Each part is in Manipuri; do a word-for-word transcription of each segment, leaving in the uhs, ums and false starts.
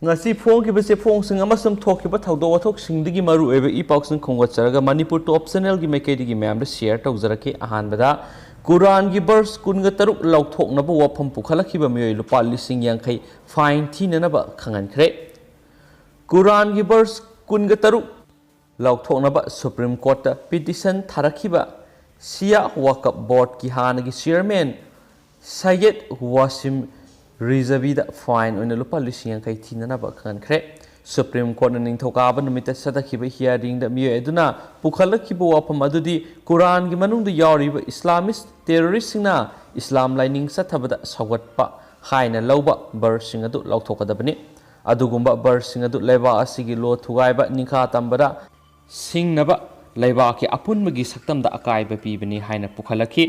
ꯉꯁꯤ ꯐꯣꯡꯈꯤꯕ ꯆꯦꯐꯣꯡꯁꯤꯡ ꯑꯃꯁꯨꯡ ꯊꯣꯛꯈꯤꯕ ꯊꯧꯗꯣꯛ ꯋꯥꯊꯣꯛꯁꯤꯡꯗꯒꯤ ꯃꯔꯨ ꯑꯣꯏꯕ ꯏ ꯄꯥꯎꯁꯤꯡ ꯈꯣꯝꯒꯠꯆꯔꯒ ꯃꯅꯤꯄꯨꯔ ꯇꯣꯞ ꯆꯦꯅꯦꯜꯒꯤ ꯃꯥꯏꯀꯩꯗꯒꯤ ꯃꯌꯥꯝꯗ ꯁꯤꯌꯔ ꯇꯧꯖꯔꯛꯀꯦ꯫ ꯑꯍꯥꯟꯕꯗ ꯀꯨꯔꯥꯟꯒꯤ ꯕꯔꯁ ꯀꯨꯟꯒ ꯇꯔꯨꯛ ꯂꯧꯊꯣꯛꯅꯕ ꯋꯥꯐꯝ ꯄꯨꯈꯠꯂꯛꯈꯤꯕ ꯃꯤꯑꯣꯏ ꯂꯨꯄꯥ ꯂꯤꯁꯤꯡ ꯌꯥꯡꯈꯩ ꯐꯥꯏꯟ ꯊꯤꯅꯅꯕ ꯈꯪꯍꯟꯈ꯭ꯔꯦ꯫ ꯀꯨꯔꯥꯟꯒꯤ ꯕꯔꯁ ꯀꯨꯟꯒ ꯇꯔꯨꯛ ꯂꯧꯊꯣꯛꯅꯕ ꯁꯨꯄ꯭ꯔꯤꯝ ꯀꯣꯔꯠꯇ ꯄꯤꯇꯤꯁꯟ ꯊꯥꯔꯛꯈꯤꯕ ꯁꯤꯌꯥ ꯋꯥꯀꯞ ꯕꯣꯔꯗꯀꯤ ꯍꯥꯟꯅꯒꯤ ꯆꯤꯌꯔꯃꯦꯟ ꯁꯌꯦꯗ ꯋꯥꯁꯤꯝ ꯔꯤꯖꯕꯤꯗ ꯐꯥꯏꯟ ꯑꯣꯏꯅ ꯂꯨꯄꯥ ꯂꯤꯁꯤꯡ ꯌꯥꯡꯈꯩ ꯊꯤꯅꯅꯕ ꯈꯪꯍꯟꯈ꯭ꯔꯦ꯫ ꯁꯨꯄ꯭ꯔꯤꯝ ꯀꯣꯔꯠꯅ ꯅꯤꯡꯊꯧꯀꯥꯕ ꯅꯨꯃꯤꯠꯇ ꯆꯠꯊꯈꯤꯕ ꯍꯤꯌꯥꯔꯤꯡꯗ ꯃꯤꯑꯣꯏ ꯑꯗꯨꯅ ꯄꯨꯈꯠꯂꯛꯈꯤꯕ ꯋꯥꯐꯝ ꯑꯗꯨꯗꯤ ꯀꯨꯔꯥꯟꯒꯤ ꯃꯅꯨꯡꯗ ꯌꯥꯎꯔꯤꯕ ꯏꯁꯂꯥꯃꯤꯁ ꯇꯦꯔꯣꯔꯤꯁꯁꯤꯡꯅ ꯏꯁꯂꯥꯝ ꯂꯥꯏꯅꯤꯡ ꯆꯠꯊꯕꯗ ꯁꯧꯒꯠꯄ ꯍꯥꯏꯅ ꯂꯧꯕ ꯕꯔꯁꯁꯤꯡ ꯑꯗꯨ ꯂꯧꯊꯣꯛꯀꯗꯕꯅꯤ꯫ ꯑꯗꯨꯒꯨꯝꯕ ꯕꯔꯁꯁꯤꯡ ꯑꯗꯨ ꯂꯩꯕꯥꯛ ꯑꯁꯤꯒꯤ ꯂꯣ ꯊꯨꯒꯥꯏꯕ, ꯅꯤꯡꯈꯥ ꯇꯝꯕꯗ ꯁꯤꯡꯅꯕ ꯂꯩꯕꯥꯛꯀꯤ ꯑꯄꯨꯟꯕꯒꯤ ꯁꯛꯇꯝꯗ ꯑꯀꯥꯏꯕ ꯄꯤꯕꯅꯤ ꯍꯥꯏꯅ ꯄꯨꯈꯠꯂꯛꯈꯤ꯫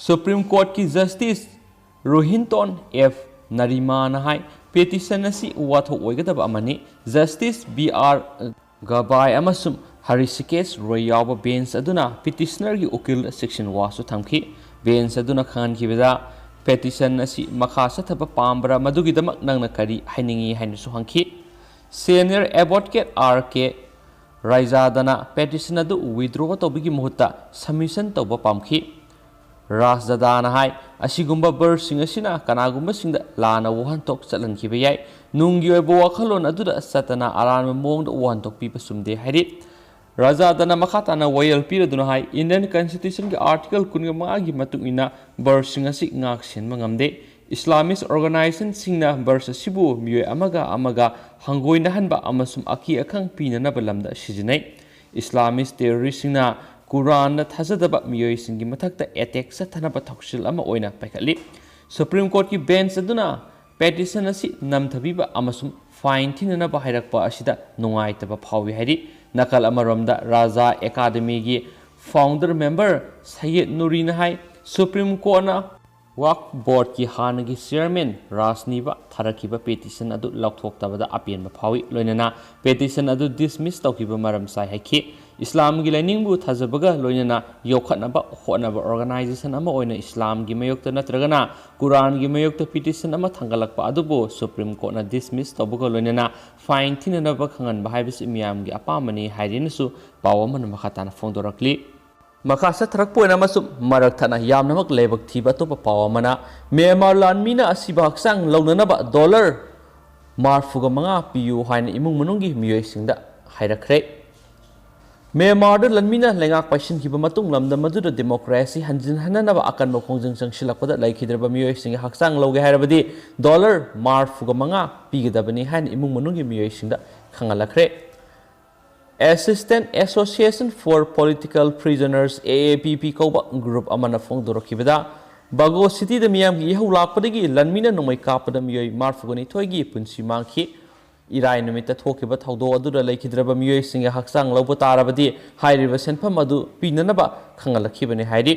ꯁꯨꯄ꯭ꯔꯤꯝ ꯀꯣꯔꯠꯀꯤ ꯖꯁꯇꯤꯁ ꯔꯣꯍꯤꯟꯇꯣꯟ ꯑꯦꯐ ꯅꯔꯤꯃꯥꯅ ꯍꯥꯏ, ꯄꯦꯇꯤꯁꯟ ꯑꯁꯤ ꯋꯥꯊꯣꯛ ꯑꯣꯏꯒꯗꯕ ꯑꯃꯅꯤ꯫ ꯖꯁꯇꯤꯁ ꯕꯤ ꯑꯥꯔ ꯒꯕꯥꯏ ꯑꯃꯁꯨꯡ ꯍꯔꯤꯁꯤꯀꯦꯁ ꯔꯣꯏ ꯌꯥꯎꯕ ꯕꯦꯟꯆ ꯑꯗꯨꯅ ꯄꯤꯇꯤꯁꯅꯔꯒꯤ ꯎꯀꯤꯜꯗ ꯆꯦꯛꯁꯤꯟ ꯋꯥꯁꯨ ꯊꯝꯈꯤ꯫ ꯕꯦꯟꯆ ꯑꯗꯨꯅ ꯈꯪꯍꯟꯈꯤꯕꯗ, ꯄꯦꯇꯤꯁꯟ ꯑꯁꯤ ꯃꯈꯥ ꯆꯠꯊꯕ ꯄꯥꯝꯕ꯭ꯔꯥ, ꯃꯗꯨꯒꯤꯗꯃꯛ ꯅꯪꯅ ꯀꯔꯤ ꯍꯥꯏꯅꯤꯡꯏ ꯍꯥꯏꯅꯁꯨ ꯍꯪꯈꯤ꯫ ꯁꯦꯅꯤꯌꯔ ꯑꯦꯗꯚꯣꯀꯦꯠ ꯑꯥꯔ ꯀꯦ ꯔꯥꯏꯖꯥꯗꯅ ꯄꯦꯇꯤꯁꯟ ꯑꯗꯨ ꯋꯤꯗ꯭ꯔꯣ ꯇꯧꯕꯒꯤ ꯃꯍꯨꯠꯇ ꯁꯕꯃꯤꯁꯟ ꯇꯧꯕ ꯄꯥꯝꯈꯤ꯫ ꯔꯥꯖꯗꯥꯅ ꯍꯥꯏ, ꯑꯁꯤꯒꯨꯝꯕ ꯕꯔꯁꯁꯤꯡ ꯑꯁꯤꯅ ꯀꯅꯥꯒꯨꯝꯕꯁꯤꯡꯗ ꯂꯥꯟꯅ ꯋꯥꯍꯟꯊꯣꯛ ꯆꯠꯍꯟꯈꯤꯕ ꯌꯥꯏ꯫ ꯅꯨꯡꯒꯤ ꯑꯣꯏꯕ ꯋꯥꯈꯜꯂꯣꯟ ꯑꯗꯨꯗ ꯆꯠꯇꯅ ꯑꯔꯥꯟꯕ ꯃꯑꯣꯡꯗ ꯋꯥꯍꯟꯊꯣꯛ ꯄꯤꯕ ꯆꯨꯝꯗꯦ ꯍꯥꯏꯔꯤ꯫ ꯔꯥꯖꯥꯗꯅ ꯃꯈꯥ ꯇꯥꯅ ꯋꯥꯌꯦꯜ ꯄꯤꯔꯗꯨꯅ ꯍꯥꯏ, ꯏꯟꯗꯤꯌꯟ ꯀꯟꯁꯇꯤꯇ꯭ꯌꯨꯁꯟꯒꯤ ꯑꯥꯔꯇꯤꯀꯜ ꯀꯨꯟꯒ ꯃꯉꯥꯒꯤ ꯃꯇꯨꯡ ꯏꯟꯅ ꯕꯔꯁꯁꯤꯡ ꯑꯁꯤ ꯉꯥꯛ ꯁꯦꯟꯕ ꯉꯝꯗꯦ꯫ ꯏꯁꯂꯥꯃꯤꯁ ꯑꯣꯔꯒꯅꯥꯏꯖꯦꯁꯟꯁꯤꯡꯅ ꯕꯔꯁ ꯑꯁꯤꯕꯨ ꯃꯤꯑꯣꯏ ꯑꯃꯒ ꯑꯃꯒ ꯍꯪꯒꯣꯏꯅꯍꯟꯕ ꯑꯃꯁꯨꯡ ꯑꯀꯤ ꯑꯈꯪ ꯄꯤꯅꯅꯕ ꯂꯝꯗ ꯁꯤꯖꯤꯟꯅꯩ꯫ ꯏꯁꯂꯥꯃꯤꯁ ꯇꯦꯔꯣꯔꯤꯁꯁꯤꯡꯅ ꯀꯨꯔꯥꯟꯗ ꯊꯥꯖꯗꯕ ꯃꯤꯑꯣꯏꯁꯤꯡꯒꯤ ꯃꯊꯛꯇ ꯑꯦꯇꯦꯛ ꯆꯠꯊꯅꯕ ꯊꯧꯁꯤꯜ ꯑꯃ ꯑꯣꯏꯅ ꯄꯥꯏꯈꯠꯂꯤ꯫ ꯁꯨꯄ꯭ꯔꯤꯝ ꯀꯣꯔꯠꯀꯤ ꯕꯦꯟꯆ ꯑꯗꯨꯅ ꯄꯦꯇꯤꯁꯟ ꯑꯁꯤ ꯅꯝꯊꯕꯤꯕ ꯑꯃꯁꯨꯡ ꯐꯥꯏꯟ ꯊꯤꯅꯅꯕ ꯍꯥꯏꯔꯛꯄ ꯑꯁꯤꯗ ꯅꯨꯡꯉꯥꯏꯇꯕ ꯐꯥꯎꯏ ꯍꯥꯏꯔꯤ꯫ ꯅꯥꯀꯜ ꯑꯃꯔꯣꯝꯗ ꯔꯥꯖꯥ ꯑꯦꯀꯥꯗꯃꯤꯒꯤ ꯐꯥꯎꯟꯗꯔ ꯃꯦꯝꯕꯔ ꯁꯌꯦꯗ ꯅꯨꯔꯤꯅ ꯍꯥꯏ, ꯁꯨꯄ꯭ꯔꯤꯝ ꯀꯣꯔꯠꯅ ꯋꯥꯛꯐ ꯕꯣꯔꯗꯀꯤ ꯍꯥꯟꯅꯒꯤ ꯆꯤꯌꯔꯃꯦꯟ ꯔꯥꯖꯅꯤꯕ ꯊꯥꯔꯛꯈꯤꯕ ꯄꯦꯇꯤꯁꯟ ꯑꯗꯨ ꯂꯧꯊꯣꯛꯇꯕꯗ ꯑꯄꯦꯟꯕ ꯐꯥꯎꯏ, ꯂꯣꯏꯅꯅ ꯄꯦꯇꯤꯁꯟ ꯑꯗꯨ ꯗꯤꯁꯃꯤꯁ ꯇꯧꯈꯤꯕ ꯃꯔꯝ ꯆꯥꯏ ꯍꯥꯏꯈꯤ꯫ ꯏꯁꯂꯥꯝꯒꯤ ꯂꯥꯏꯅꯤꯡꯕꯨ ꯊꯥꯖꯕꯒ ꯂꯣꯏꯅꯅ ꯌꯣꯛꯈꯠꯅꯕ ꯍꯣꯠꯅꯕ ꯑꯣꯔꯒꯅꯥꯏꯖꯦꯁꯟ ꯑꯃ ꯑꯣꯏꯅ ꯏꯁꯂꯥꯝꯒꯤ ꯃꯥꯌꯣꯛꯇ ꯅꯠꯇ꯭ꯔꯒꯅ ꯀꯨꯔꯥꯟꯒꯤ ꯃꯥꯌꯣꯛꯇ ꯄꯤꯇꯤꯁꯟ ꯑꯃ ꯊꯥꯡꯒꯠꯂꯛꯄ ꯑꯗꯨꯕꯨ ꯁꯨꯄ꯭ꯔꯤꯝ ꯀꯣꯔꯠꯅ ꯗꯤꯁꯃꯤꯁ ꯇꯧꯕꯒ ꯂꯣꯏꯅꯅ ꯐꯥꯏꯟ ꯊꯤꯅꯅꯕ ꯈꯪꯍꯟꯕ ꯍꯥꯏꯕꯁꯤ ꯃꯤꯌꯥꯝꯒꯤ ꯑꯄꯥꯝꯕꯅꯤ ꯍꯥꯏꯔꯦꯅꯁꯨ ꯄꯥꯎ ꯑꯃꯅ ꯃꯈꯥ ꯇꯥꯅ ꯐꯣꯡꯗꯣꯔꯛꯂꯤ꯫ ꯃꯈꯥ ꯆꯠꯊꯔꯛꯄ ꯑꯣꯏꯅ ꯑꯃꯁꯨꯡ ꯃꯔꯛ ꯊꯠꯅ ꯌꯥꯝꯅꯃꯛ ꯂꯥꯏꯕꯛ ꯊꯤꯕ ꯑꯇꯣꯞꯄ ꯄꯥꯎ ꯑꯃꯅ, ꯃ꯭ꯌꯥꯟꯃꯥꯔ ꯂꯥꯟꯃꯤꯅ ꯑꯁꯤꯕ ꯍꯛꯆꯥꯡ ꯂꯧꯅꯅꯕ ꯗꯣꯂꯔ ꯃꯔꯐꯨꯒ ꯃꯉꯥ ꯄꯤꯌꯨ ꯍꯥꯏꯅ ꯏꯃꯨꯡ ꯃꯅꯨꯡꯒꯤ ꯃꯤꯑꯣꯏꯁꯤꯡꯗ ꯍꯥꯏꯔꯛꯈ꯭ꯔꯦ꯫ ꯃ꯭ꯌꯥꯟꯃꯥꯔꯗ ꯂꯥꯟꯃꯤꯅ ꯂꯩꯉꯥꯛ ꯄꯥꯏꯁꯤꯟꯈꯤꯕ ꯃꯇꯨꯡ ꯂꯝꯗꯝ ꯑꯗꯨꯗ ꯗꯦꯃꯣꯀ꯭ꯔꯦꯁꯤ ꯍꯟꯖꯤꯟꯍꯟꯅꯅꯕ ꯑꯀꯟꯕ ꯈꯣꯡꯖꯪ ꯆꯪꯁꯤꯜꯂꯛꯄꯗ ꯂꯩꯈꯤꯗ꯭ꯔꯕ ꯃꯤꯑꯣꯏꯁꯤꯡꯒꯤ ꯍꯛꯆꯥꯡ ꯂꯧꯒꯦ ꯍꯥꯏꯔꯕꯗꯤ ꯗꯣꯂꯔ ꯃꯔꯐꯨꯒ ꯃꯉꯥ ꯄꯤꯒꯗꯕꯅꯤ ꯍꯥꯏꯅ ꯏꯃꯨꯡ ꯃꯅꯨꯡꯒꯤ ꯃꯤꯑꯣꯏꯁꯤꯡꯗ ꯈꯪꯍꯜꯂꯛꯈ꯭ꯔꯦ꯫ Assistance Association for Political Prisoners, A A P P ꯀꯧꯕ ꯒ꯭ꯔꯨꯞ ꯑꯃꯅ ꯐꯣꯡꯗꯣꯔꯛꯈꯤꯕꯗ, ꯕꯥꯒꯣ ꯁꯤꯇꯤꯗ ꯃꯤꯌꯥꯝꯒꯤ ꯏꯍꯧ ꯂꯥꯛꯄꯗꯒꯤ ꯂꯥꯟꯃꯤꯅ ꯅꯣꯡꯃꯩ ꯀꯥꯞꯄꯗ ꯃꯤꯑꯣꯏ ꯃꯔꯐꯨꯒ ꯅꯤꯊꯣꯏꯒꯤ ꯄꯨꯟꯁꯤ ꯃꯥꯡꯈꯤ꯫ ꯏꯔꯥꯏ ꯅꯨꯃꯤꯠꯇ ꯊꯣꯛꯈꯤꯕ ꯊꯧꯗꯣꯛ ꯑꯗꯨꯗ ꯂꯩꯈꯤꯗ꯭ꯔꯕ ꯃꯤꯑꯣꯏꯁꯤꯡꯒꯤ ꯍꯛꯆꯥꯡ ꯂꯧꯕ ꯇꯥꯔꯕꯗꯤ ꯍꯥꯏꯔꯤꯕ ꯁꯦꯟꯐꯝ ꯑꯗꯨ ꯄꯤꯅꯅꯕ ꯈꯪꯍꯜꯂꯛꯈꯤꯕꯅꯤ ꯍꯥꯏꯔꯤ꯫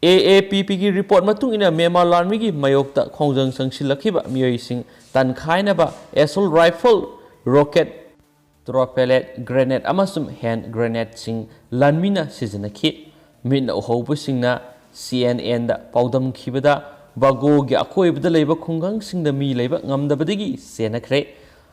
A A P P ꯒꯤ ꯔꯤꯄꯣꯔꯠ ꯃꯇꯨꯡ ꯏꯟꯅ ꯃ꯭ꯌꯥꯟꯃꯥꯔ ꯂꯥꯟꯃꯤꯒꯤ ꯃꯥꯌꯣꯛꯇ ꯈꯣꯡꯖꯪ ꯆꯪꯁꯤꯜꯂꯛꯈꯤꯕ ꯃꯤꯑꯣꯏꯁꯤꯡ ꯇꯟꯈꯥꯏꯅꯕ assault rifle, rocket, ꯇ꯭ꯔꯣꯄꯦꯂꯦꯠ ꯒ꯭ꯔꯦꯅꯦꯗ ꯑꯃꯁꯨꯡ ꯍꯦꯟꯗ ꯒ꯭ꯔꯦꯅꯦꯗꯁꯤꯡ ꯂꯥꯟꯃꯤꯅ ꯁꯤꯖꯤꯟꯅꯈꯤ꯫ ꯃꯤꯠꯅ ꯎꯍꯧꯕꯁꯤꯡꯅ C N N ꯗ ꯄꯥꯎꯗꯝꯈꯤꯕꯗ, ꯕꯥꯒꯣꯒꯤ ꯑꯀꯣꯏꯕꯗ ꯂꯩꯕ ꯈꯨꯡꯒꯪꯁꯤꯡꯗ ꯃꯤ ꯂꯩꯕ ꯉꯝꯗꯕꯗꯒꯤ ꯆꯦꯟꯅꯈ꯭ꯔꯦ꯫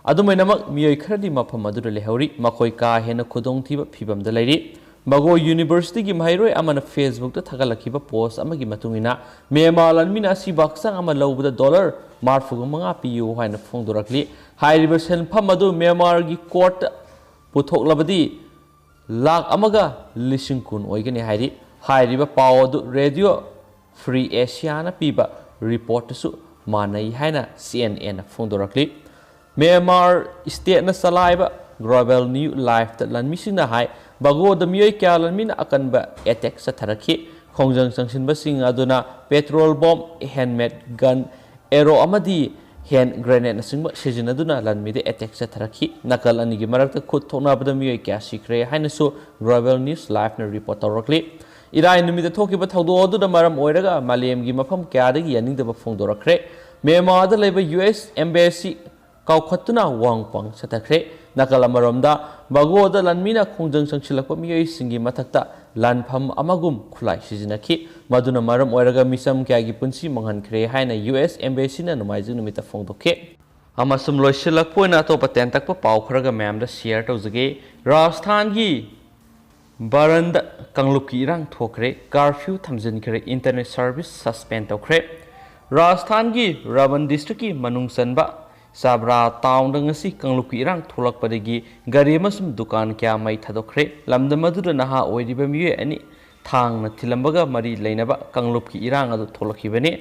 ꯑꯗꯨꯃꯥꯏꯅꯃꯛ, ꯃꯤꯑꯣꯏ ꯈꯔꯗꯤ ꯃꯐꯝ ꯑꯗꯨꯗ ꯂꯩꯍꯧꯔꯤ, ꯃꯈꯣꯏ ꯀꯥ ꯍꯦꯟꯅ ꯈꯨꯗꯣꯡꯊꯤꯕ ꯐꯤꯚꯝꯗ ꯂꯩꯔꯤ꯫ ꯕꯥꯒꯣ ꯌꯨꯅꯤꯚꯔꯁꯤꯇꯤꯒꯤ ꯃꯍꯩꯔꯣꯏ ꯑꯃꯅ Facebook ꯇ ꯊꯥꯒꯠꯂꯛꯈꯤꯕ ꯄꯣꯁ ꯑꯃꯒꯤ ꯃꯇꯨꯡ ꯏꯟꯅ, ꯃ꯭ꯌꯥꯟꯃꯥꯔ ꯂꯥꯟꯃꯤꯅ ꯑꯁꯤꯕ ꯍꯛꯆꯥꯡ ꯑꯃ ꯂꯧꯕꯗ ꯗꯣꯂꯔ ꯃꯔꯐꯨꯒ ꯃꯉꯥ ꯄꯤꯌꯨ ꯍꯥꯏꯅ ꯐꯣꯡꯗꯣꯔꯛꯂꯤ꯫ ꯍꯥꯏꯔꯤꯕ ꯁꯦꯟꯐꯝ ꯑꯗꯨ ꯃ꯭ꯌꯥꯟꯃꯥꯔꯒꯤ ꯀꯣꯔꯠꯇ ꯄꯨꯊꯣꯛꯂꯕꯗꯤ ꯂꯥꯈ ꯑꯃꯒ ꯂꯤꯁꯤꯡ ꯀꯨꯟ ꯑꯣꯏꯒꯅꯤ ꯍꯥꯏꯔꯤ꯫ ꯍꯥꯏꯔꯤꯕ ꯄꯥꯎ ꯑꯗꯨ ꯔꯦꯗꯤꯑꯣ ꯐ꯭ꯔꯤ ꯑꯦꯁꯤꯌꯥꯅ ꯄꯤꯕ ꯔꯤꯄꯣꯔꯠꯇꯁꯨ ꯃꯥꯟꯅꯩ ꯍꯥꯏꯅ C N N ꯅ ꯐꯣꯡꯗꯣꯔꯛꯂꯤ꯫ ꯃ꯭ꯌꯥꯟꯃꯥꯔ ꯁ꯭ꯇꯦꯠꯅ ꯆꯂꯥꯏꯕ ꯒ꯭ꯂꯣꯕꯦꯜ ꯅ꯭ꯌꯨ ꯂꯥꯏꯐꯇ ꯂꯥꯟꯃꯤꯁꯤꯡꯅ ꯍꯥꯏ, ꯕꯥꯒꯣꯗ ꯃꯤꯑꯣꯏ ꯀꯌꯥ ꯂꯥꯟꯃꯤꯅ ꯑꯀꯟꯕ ꯑꯦꯇꯦꯛ ꯆꯠꯊꯔꯛꯈꯤ꯫ ꯈꯣꯡꯖꯪ ꯆꯪꯁꯤꯟꯕꯁꯤꯡ ꯑꯗꯨꯅ ꯄꯦꯇ꯭ꯔꯣꯜ ꯕꯣꯝ, ꯍꯦꯟꯗꯃꯦꯗ ꯒꯟ, ꯑꯦꯔꯣ ꯑꯃꯗꯤ ꯍꯦꯟꯗ ꯒ꯭ꯔꯦꯅꯦꯗꯅꯆꯤꯡꯕ ꯁꯤꯖꯤꯟꯅꯗꯨꯅ ꯂꯥꯟꯃꯤꯗ ꯑꯦꯇꯦꯛ ꯆꯠꯊꯔꯛꯈꯤ꯫ ꯅꯥꯀꯜ ꯑꯅꯤꯒꯤ ꯃꯔꯛꯇ ꯈꯨꯠ ꯊꯣꯛꯅꯕꯗ ꯃꯤꯑꯣꯏ ꯀꯌꯥ ꯁꯤꯈ꯭ꯔꯦ ꯍꯥꯏꯅꯁꯨ ꯒ꯭ꯂꯣꯕꯦꯜ ꯅ꯭ꯌꯨꯁ ꯂꯥꯏꯐꯅ ꯔꯤꯄꯣꯔꯠ ꯇꯧꯔꯛꯂꯤ꯫ ꯏꯔꯥꯏ ꯅꯨꯃꯤꯠꯇ ꯊꯣꯛꯈꯤꯕ ꯊꯧꯗꯣꯛ ꯑꯗꯨꯅ ꯃꯔꯝ ꯑꯣꯏꯔꯒ ꯃꯥꯂꯦꯝꯒꯤ ꯃꯐꯝ ꯀꯌꯥꯗꯒꯤ ꯌꯥꯅꯤꯡꯗꯕ ꯐꯣꯡꯗꯣꯔꯛꯈ꯭ꯔꯦ꯫ ꯃ꯭ꯌꯥꯟꯃꯥꯔꯗ ꯂꯩꯕ ꯌꯨ ꯑꯦꯁ ꯑꯦꯝꯕꯦꯁꯤ ꯀꯥꯎꯈꯠꯇꯨꯅ ꯋꯥꯡ ꯄꯥꯡ ꯆꯠꯊꯈ꯭ꯔꯦ꯫ ꯅꯥꯀꯜ ꯑꯃꯔꯣꯝꯗ, ꯕꯒꯣꯗ ꯂꯥꯟꯃꯤꯅ ꯈꯣꯡꯖꯪ ꯆꯪꯁꯤꯜꯂꯛꯄ ꯃꯤꯑꯣꯏꯁꯤꯡꯒꯤ ꯃꯊꯛꯇ ꯂꯥꯟꯐꯝ ꯑꯃꯒꯨꯝ ꯈꯨꯠꯂꯥꯏ ꯁꯤꯖꯤꯟꯅꯈꯤ꯫ ꯃꯗꯨꯅ ꯃꯔꯝ ꯑꯣꯏꯔꯒ ꯃꯤꯆꯝ ꯀꯌꯥꯒꯤ ꯄꯨꯟꯁꯤ ꯃꯥꯡꯍꯟꯈ꯭ꯔꯦ ꯍꯥꯏꯅ ꯌꯨ ꯑꯦꯁ ꯑꯦꯝꯕꯦꯁꯤꯅ ꯅꯣꯡꯃꯥꯏꯖꯤꯡ ꯅꯨꯃꯤꯠꯇ ꯐꯣꯡꯗꯣꯛꯈꯤ꯫ ꯑꯃꯁꯨꯝ ꯂꯣꯏꯁꯤꯜꯂꯛꯄ ꯑꯣꯏꯅ ꯑꯇꯣꯞꯄ ꯇꯦꯟꯇꯛꯄ ꯄꯥꯎ ꯈꯔꯒ ꯃꯌꯥꯝꯗ ꯁꯤꯌꯔ ꯇꯧꯖꯒꯦ꯫ ꯔꯥꯖꯁꯊꯥꯟꯒꯤ ꯕꯔꯟꯗ ꯀꯥꯡꯂꯨꯞꯀꯤ ꯏꯔꯥꯡ ꯊꯣꯛꯈ꯭ꯔꯦ, ꯀꯥꯔꯐ꯭ꯌꯨ ꯊꯝꯖꯤꯟꯈ꯭ꯔꯦ, ꯏꯟꯇꯔꯅꯦꯠ ꯁꯥꯔꯚꯤꯁ ꯁꯁꯄꯦꯟ ꯇꯧꯈ꯭ꯔꯦ꯫ ꯔꯥꯖꯁꯊꯥꯟꯒꯤ ꯔꯥꯕꯟ ꯗꯤꯁꯇ꯭ꯔꯤꯛꯀꯤ ꯃꯅꯨꯡ ꯆꯟꯕ ꯆꯥꯕ꯭ꯔꯥ ꯇꯥꯎꯟꯗ ꯉꯁꯤ ꯀꯥꯡꯂꯨꯞꯀꯤ ꯏꯔꯥꯡ ꯊꯣꯛꯂꯛꯄꯗꯒꯤ ꯒꯥꯔꯤ ꯑꯃꯁꯨꯡ ꯗꯨꯀꯥꯟ ꯀꯌꯥ ꯃꯩ ꯊꯥꯗꯣꯛꯈ꯭ꯔꯦ꯫ ꯂꯝꯗꯝ ꯑꯗꯨꯗ ꯅꯍꯥ ꯑꯣꯏꯔꯤꯕ ꯃꯤꯑꯣꯏ ꯑꯅꯤ ꯊꯥꯡꯅ ꯊꯤꯜꯂꯝꯕꯒ ꯃꯔꯤ ꯂꯩꯅꯕ ꯀꯥꯡꯂꯨꯞꯀꯤ ꯏꯔꯥꯡ ꯑꯗꯨ ꯊꯣꯛꯂꯛꯈꯤꯕꯅꯤ꯫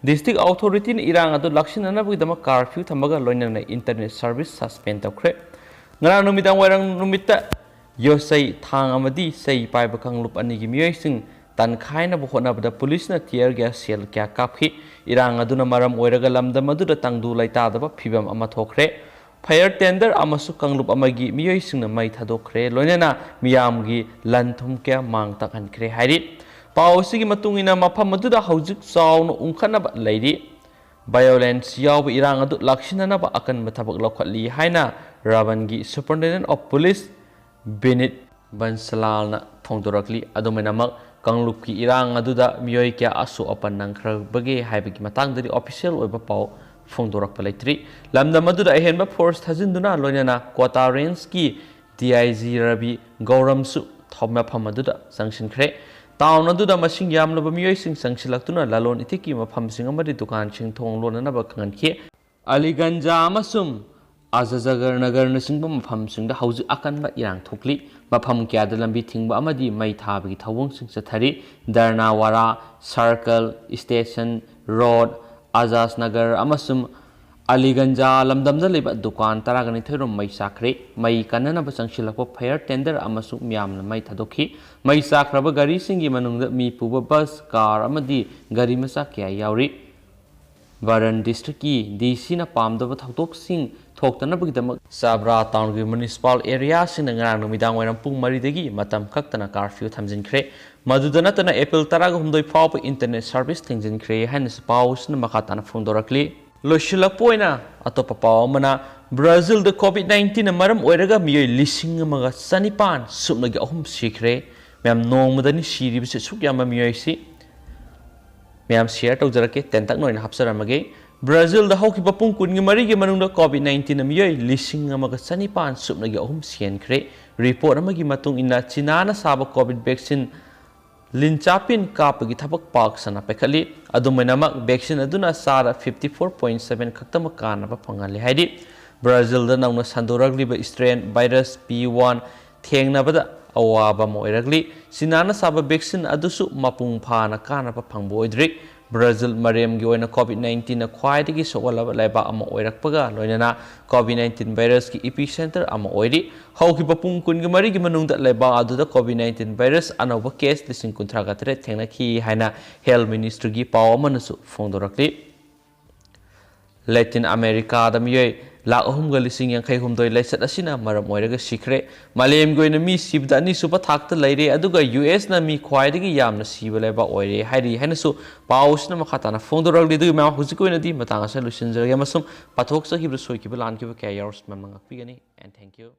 ꯗꯤꯁꯇ꯭ꯔꯤꯛ ꯑꯣꯊꯣꯔꯤꯇꯤꯅ ꯏꯔꯥꯡ ꯑꯗꯨ ꯂꯥꯛꯁꯤꯟꯅꯅꯕꯒꯤꯗꯃꯛ ꯀꯥꯔꯐ꯭ꯌꯨ ꯊꯝꯕꯒ ꯂꯣꯏꯅꯅ ꯏꯟꯇꯔꯅꯦꯠ ꯁꯥꯔꯚꯤꯁ ꯁꯁꯄꯦꯟ ꯇꯧꯈ꯭ꯔꯦ꯫ ꯉꯔꯥꯡ ꯅꯨꯃꯤꯗꯥꯡ ꯋꯥꯏꯔꯝ ꯅꯨꯃꯤꯠꯇ ꯌꯣꯠꯆꯩ ꯊꯥꯡ ꯑꯃꯗꯤ ꯆꯩ ꯄꯥꯏꯕ ꯀꯥꯡꯂꯨꯞ ꯑꯅꯤꯒꯤ ꯃꯤꯑꯣꯏꯁꯤꯡ ꯇꯥꯟꯈꯥꯏꯅꯕ ꯍꯣꯠꯅꯕꯗ ꯄꯨꯂꯤꯁꯅ ꯇꯤꯌꯔ ꯒ꯭ꯌꯥꯁ ꯁꯦꯜ ꯀꯌꯥ ꯀꯥꯞꯈꯤ꯫ ꯏꯔꯥꯡ ꯑꯗꯨꯅ ꯃꯔꯝ ꯑꯣꯏꯔꯒ ꯂꯝꯗꯝ ꯑꯗꯨꯗ ꯇꯪꯗꯨ ꯂꯩꯇꯥꯗꯕ ꯐꯤꯚꯝ ꯑꯃ ꯊꯣꯛꯈ꯭ꯔꯦ꯫ ꯐꯥꯌꯔ ꯇꯦꯟꯗꯔ ꯑꯃꯁꯨꯡ ꯀꯥꯡꯂꯨꯞ ꯑꯃꯒꯤ ꯃꯤꯑꯣꯏꯁꯤꯡꯅ ꯃꯩ ꯊꯥꯗꯣꯛꯈ꯭ꯔꯦ, ꯂꯣꯏꯅꯅ ꯃꯤꯌꯥꯝꯒꯤ ꯂꯟ ꯊꯨꯝ ꯀꯌꯥ ꯃꯥꯡ ꯇꯥꯛꯍꯟꯈ꯭ꯔꯦ ꯍꯥꯏꯔꯤ꯫ ꯄꯥꯎ ꯑꯁꯤꯒꯤ ꯃꯇꯨꯡ ꯏꯟꯅ, ꯃꯐꯝ ꯑꯗꯨꯗ ꯍꯧꯖꯤꯛ ꯆꯥꯎꯅ ꯎꯪꯈꯠꯅꯕ ꯂꯩꯔꯤ꯫ ꯚꯥꯏꯑꯣꯂꯦꯟꯁ ꯌꯥꯎꯕ ꯏꯔꯥꯡ ꯑꯗꯨ ꯂꯥꯛꯁꯤꯟꯅꯅꯕ ꯑꯀꯟꯕ ꯊꯕꯛ ꯂꯧꯈꯠꯂꯤ ꯍꯥꯏꯅ ꯔꯥꯕꯟꯒꯤ Superintendent of Police ꯕꯤꯅꯤꯠ ꯕꯟꯁꯂꯥꯜꯅ ꯐꯣꯡꯗꯣꯔꯛꯂꯤ꯫ ꯑꯗꯨꯃꯥꯏꯅꯃꯛ, ꯀꯥꯡꯂꯨꯞꯀꯤ ꯏꯔꯥꯡ ꯑꯗꯨꯗ ꯃꯤꯑꯣꯏ ꯀꯌꯥ ꯑꯁꯣꯛ ꯑꯄꯟ ꯅꯪꯈ꯭ꯔꯕꯒꯦ ꯍꯥꯏꯕꯒꯤ ꯃꯇꯥꯡꯗꯗꯤ ꯑꯣꯐꯤꯁꯤꯌꯦꯜ ꯑꯣꯏꯕ ꯄꯥꯎ ꯐꯣꯡꯗꯣꯔꯛꯄ ꯂꯩꯇ꯭ꯔꯤ꯫ ꯂꯝꯗꯝ ꯑꯗꯨꯗ ꯑꯍꯦꯟꯕ ꯐꯣꯔꯁ ꯊꯥꯖꯤꯟꯗꯨꯅ ꯂꯣꯏꯅꯅ ꯀꯣꯇꯥ ꯔꯦꯟꯖꯀꯤ ꯗꯤ ꯑꯥꯏ ꯖꯤ ꯔꯕꯤ ꯒꯧꯔꯝꯁꯨ ꯊꯧ-, ꯃꯐꯝ ꯑꯗꯨꯗ ꯆꯪꯁꯤꯟꯈ꯭ꯔꯦ꯫ ꯇꯥꯎꯟ ꯑꯗꯨꯗ ꯃꯁꯤꯡ ꯌꯥꯝꯂꯕ ꯃꯤꯑꯣꯏꯁꯤꯡ ꯆꯪꯁꯤꯜꯂꯛꯇꯨꯅ ꯂꯂꯣꯟ ꯏꯇꯤꯛꯀꯤ ꯃꯐꯝꯁꯤꯡ ꯑꯃꯗꯤ ꯗꯨꯀꯥꯟꯁꯤꯡ ꯊꯣꯡ ꯂꯣꯟꯅꯅꯕ ꯈꯪꯍꯟꯈꯤ꯫ ꯑꯂꯤꯒꯟꯖꯥ ꯑꯃꯁꯨꯡ ꯑꯖꯖꯒꯔ ꯅꯒꯔꯅꯆꯤꯡꯕ ꯃꯐꯝꯁꯤꯡꯗ ꯍꯧꯖꯤꯛ ꯑꯀꯟꯕ ꯏꯔꯥꯡ ꯊꯣꯛꯂꯤ꯫ ꯃꯐꯝ ꯀꯌꯥꯗ ꯂꯝꯕꯤ ꯊꯤꯡꯕ ꯑꯃꯗꯤ ꯃꯩ ꯊꯥꯕꯒꯤ ꯊꯧꯑꯣꯡꯁꯤꯡ ꯆꯠꯊꯔꯤ꯫ ꯗꯔꯅꯥꯋꯥꯔꯥ, ꯁꯔꯀꯜ, ꯁ꯭ꯇꯦꯁꯟ ꯔꯣꯗ, ꯑꯖꯥꯖ ꯅꯒꯔ ꯑꯃꯁꯨꯡ ꯑꯂꯤꯒꯟꯖꯥ ꯂꯝꯗꯝꯗ ꯂꯩꯕ ꯗꯨꯀꯥꯟ ꯇꯔꯥꯒ ꯅꯤꯊꯣꯏ ꯔꯣꯝ ꯃꯩ ꯆꯥꯛꯈ꯭ꯔꯦ꯫ ꯃꯩ ꯀꯟꯅꯅꯕ ꯆꯪꯁꯤꯜꯂꯛꯄ ꯐꯥꯌꯔ ꯇꯦꯟꯗꯔ ꯑꯃꯁꯨ ꯃꯤꯌꯥꯝꯅ ꯃꯩ ꯊꯥꯗꯣꯛꯈꯤ꯫ ꯃꯩ ꯆꯥꯛꯈ꯭ꯔꯕ ꯒꯥꯔꯤꯁꯤꯡꯒꯤ ꯃꯅꯨꯡꯗ ꯃꯤ ꯄꯨꯕ ꯕꯁ, ꯀꯥꯔ ꯑꯃꯗꯤ ꯒꯥꯔꯤ ꯃꯆꯥ ꯀꯌꯥ ꯌꯥꯎꯔꯤ꯫ ꯕꯔꯟ ꯗꯤꯁꯇ꯭ꯔꯤꯛꯀꯤ ꯗꯤ ꯁꯤꯅ ꯄꯥꯝꯗꯕ ꯊꯧꯗꯣꯛꯁꯤꯡ ꯊꯣꯛꯇꯅꯕꯒꯤꯗꯃꯛ ꯆꯥꯕ꯭ꯔꯥ ꯇꯥꯎꯟꯒꯤ ꯃ꯭ꯌꯨꯅꯤꯁꯤꯄꯥꯜ ꯑꯦꯔꯤꯌꯥꯁꯤꯡꯗ ꯉꯔꯥꯡ ꯅꯨꯃꯤꯗꯥꯡ ꯋꯥꯏꯔꯝ ꯄꯨꯡ ꯃꯔꯤꯗꯒꯤ ꯃꯇꯝ ꯀꯛꯇꯅ ꯀꯥꯔꯐ꯭ꯌꯨ ꯊꯝꯖꯤꯟꯈ꯭ꯔꯦ꯫ ꯃꯗꯨꯗ ꯅꯠꯇꯅ ꯑꯦꯄ꯭ꯔꯤꯜ ꯇꯔꯥꯒ ꯍꯨꯝꯗꯣꯏ ꯐꯥꯎꯕ ꯏꯟꯇꯔꯅꯦꯠ ꯁꯥꯔꯚꯤꯁ ꯊꯤꯡꯖꯤꯟꯈ꯭ꯔꯦ ꯍꯥꯏꯅꯁꯨ ꯄꯥꯎ ꯑꯁꯤꯅ ꯃꯈꯥ ꯇꯥꯅ ꯐꯣꯡꯗꯣꯔꯛꯂꯤ꯫ ꯂꯣꯏꯁꯤꯜꯂꯛꯄ ꯑꯣꯏꯅ ꯑꯇꯣꯞꯄ ꯄꯥꯎ ꯑꯃꯅ, ꯕ꯭ꯔꯥꯖꯤꯜꯗ ꯀꯣꯚꯤꯗ ꯅꯥꯏꯟꯇꯤꯟꯅ ꯃꯔꯝ ꯑꯣꯏꯔꯒ ꯃꯤꯑꯣꯏ ꯂꯤꯁꯤꯡ ꯑꯃꯒ ꯆꯅꯤꯄꯥꯟ ꯁꯨꯞꯅꯒꯤ ꯑꯍꯨꯝ ꯁꯤꯈ꯭ꯔꯦ꯫ ꯃꯌꯥꯝ, ꯅꯣꯡꯃꯗꯅꯤ ꯁꯤꯔꯤꯕꯁꯤ ꯑꯁꯨꯛ ꯌꯥꯝꯕ ꯃꯤꯑꯣꯏꯁꯤ꯫ ꯃꯌꯥꯝ ꯁꯤꯌꯔ ꯇꯧꯖꯔꯛꯀꯦ, ꯇꯦꯟꯇꯛꯅ ꯑꯣꯏꯅ ꯍꯥꯞꯆꯔꯝꯃꯒꯦ꯫ ꯕ꯭ꯔꯥꯖꯤꯜꯗ ꯍꯧꯈꯤꯕ ꯄꯨꯡ ꯀꯨꯟꯒ ꯃꯔꯤꯒꯤ ꯃꯅꯨꯡꯗ ꯀꯣꯚꯤꯗ ꯅꯥꯏꯟꯇꯤꯟꯅ ꯃꯤꯑꯣꯏ ꯂꯤꯁꯤꯡ ꯑꯃꯒ ꯆꯅꯤꯄꯥꯟ ꯁꯨꯞꯅꯒꯤ ꯑꯍꯨꯝ ꯁꯤꯍꯟꯈ꯭ꯔꯦ꯫ ꯔꯤꯄꯣꯔꯠ ꯑꯃꯒꯤ ꯃꯇꯨꯡ ꯏꯟꯅ, ꯆꯤꯅꯥꯅ ꯁꯥꯕ ꯀꯣꯚꯤꯗ ꯚꯦꯛꯁꯤꯟ ꯂꯤꯟꯆꯥꯄꯤꯟ ꯀꯥꯞꯄꯒꯤ ꯊꯕꯛ ꯄꯥꯛ ꯁꯟꯅ ꯄꯥꯏꯈꯠꯂꯤ꯫ ꯑꯗꯨꯝ ꯑꯣꯏꯅꯃꯛ, ꯚꯦꯛꯁꯤꯟ ꯑꯗꯨꯅ ꯆꯥꯗ fifty four point seven ꯈꯛꯇꯃꯛ ꯀꯥꯟꯅꯕ ꯐꯪꯍꯜꯂꯤ ꯍꯥꯏꯔꯤ꯫ ꯕ꯭ꯔꯥꯖꯤꯜꯗ ꯅꯧꯅ ꯁꯟꯗꯣꯔꯛꯂꯤꯕ ꯏꯁꯇ꯭ꯔꯦꯟ ꯚꯥꯏꯔꯁ ꯄꯤ ꯋꯥꯟ ꯊꯦꯡꯅꯕꯗ ꯑꯋꯥꯕ ꯑꯃ ꯑꯣꯏꯔꯛꯂꯤ꯫ ꯆꯤꯅꯥꯅ ꯁꯥꯕ ꯚꯦꯛꯁꯤꯟ ꯑꯗꯨꯁꯨ ꯃꯄꯨꯡ ꯐꯥꯅ ꯀꯥꯟꯅꯕ ꯐꯪꯕ ꯑꯣꯏꯗ꯭ꯔꯤ꯫ ꯕ꯭ꯔꯥꯖꯤꯜ ꯃꯥꯂꯦꯝꯒꯤ ꯑꯣꯏꯅ ꯀꯣꯚꯤꯗ ꯅꯥꯏꯟꯇꯤꯟꯅ ꯈ꯭ꯋꯥꯏꯗꯒꯤ ꯁꯣꯛꯍꯜꯂꯕ ꯂꯩꯕꯥꯛ ꯑꯃ ꯑꯣꯏꯔꯛꯄꯒ ꯂꯣꯏꯅꯅ ꯀꯣꯚꯤꯗ ꯅꯥꯏꯟꯇꯤꯟ ꯚꯥꯏꯔꯁꯀꯤ ꯏꯄꯤ ꯁꯦꯟꯇꯔ ꯑꯃ ꯑꯣꯏꯔꯤ꯫ ꯍꯧꯈꯤꯕ ꯄꯨꯡ ꯀꯨꯟꯒ ꯃꯔꯤꯒꯤ ꯃꯅꯨꯡꯗ ꯂꯩꯕꯥꯛ ꯑꯗꯨꯗ ꯀꯣꯚꯤꯗ ꯅꯥꯏꯟꯇꯤꯟ ꯚꯥꯏꯔꯁ ꯑꯅꯧꯕ ꯀꯦꯁ ꯂꯤꯁꯤꯡ ꯀꯨꯟꯊ꯭ꯔꯥꯒ ꯇꯔꯦꯠ ꯊꯦꯡꯅꯈꯤ ꯍꯥꯏꯅ ꯍꯦꯜꯊ ꯃꯤꯅꯤꯁꯇ꯭ꯔꯤꯒꯤ ꯄꯥꯎ ꯑꯃꯅꯁꯨ ꯐꯣꯡꯗꯣꯔꯛꯂꯤ꯫ ꯂꯦꯇꯤꯟ ꯑꯃꯦꯔꯤꯀꯥꯗ ꯃꯤꯑꯣꯏ ꯂꯥꯈ ꯑꯍꯨꯝꯒ ꯂꯤꯁꯤꯡ ꯌꯥꯡꯈꯩ ꯍꯨꯝꯗꯣꯏ ꯂꯥꯏꯆꯠ ꯑꯁꯤꯅ ꯃꯔꯝ ꯑꯣꯏꯔꯒ ꯁꯤꯈ꯭ꯔꯦ꯫ ꯃꯥꯂꯦꯝꯒꯤ ꯑꯣꯏꯅ ꯃꯤ ꯁꯤꯕꯗ ꯑꯅꯤꯁꯨꯕ ꯊꯥꯛꯇ ꯂꯩꯔꯦ, ꯑꯗꯨꯒ ꯌꯨ ꯑꯦꯁꯅ ꯃꯤ ꯈ꯭ꯋꯥꯏꯗꯒꯤ ꯌꯥꯝꯅ ꯁꯤꯕ ꯂꯩꯕꯥꯛ ꯑꯣꯏꯔꯦ ꯍꯥꯏꯔꯤ ꯍꯥꯏꯅꯁꯨ ꯄꯥꯎ ꯑꯁꯤꯅ ꯃꯈꯥ ꯇꯥꯅ ꯐꯣꯡꯗꯣꯔꯛꯂꯤ꯫ ꯑꯗꯨꯒꯤ ꯃꯌꯥꯝ, ꯍꯧꯖꯤꯛꯀꯤ ꯑꯣꯏꯅꯗꯤ ꯃꯇꯥꯡ ꯑꯁꯤꯗ ꯂꯣꯏꯁꯤꯟꯖꯔꯒꯦ ꯑꯃꯁꯨꯡ ꯄꯥꯊꯣꯛꯆꯈꯤꯕꯗ ꯁꯣꯏꯈꯤꯕ ꯂꯥꯟꯈꯤꯕ ꯀꯌꯥ ꯌꯥꯎꯔꯁꯨ ꯃꯌꯥꯝꯅ ꯉꯥꯛꯄꯤꯒꯅꯤ꯫ And thank you.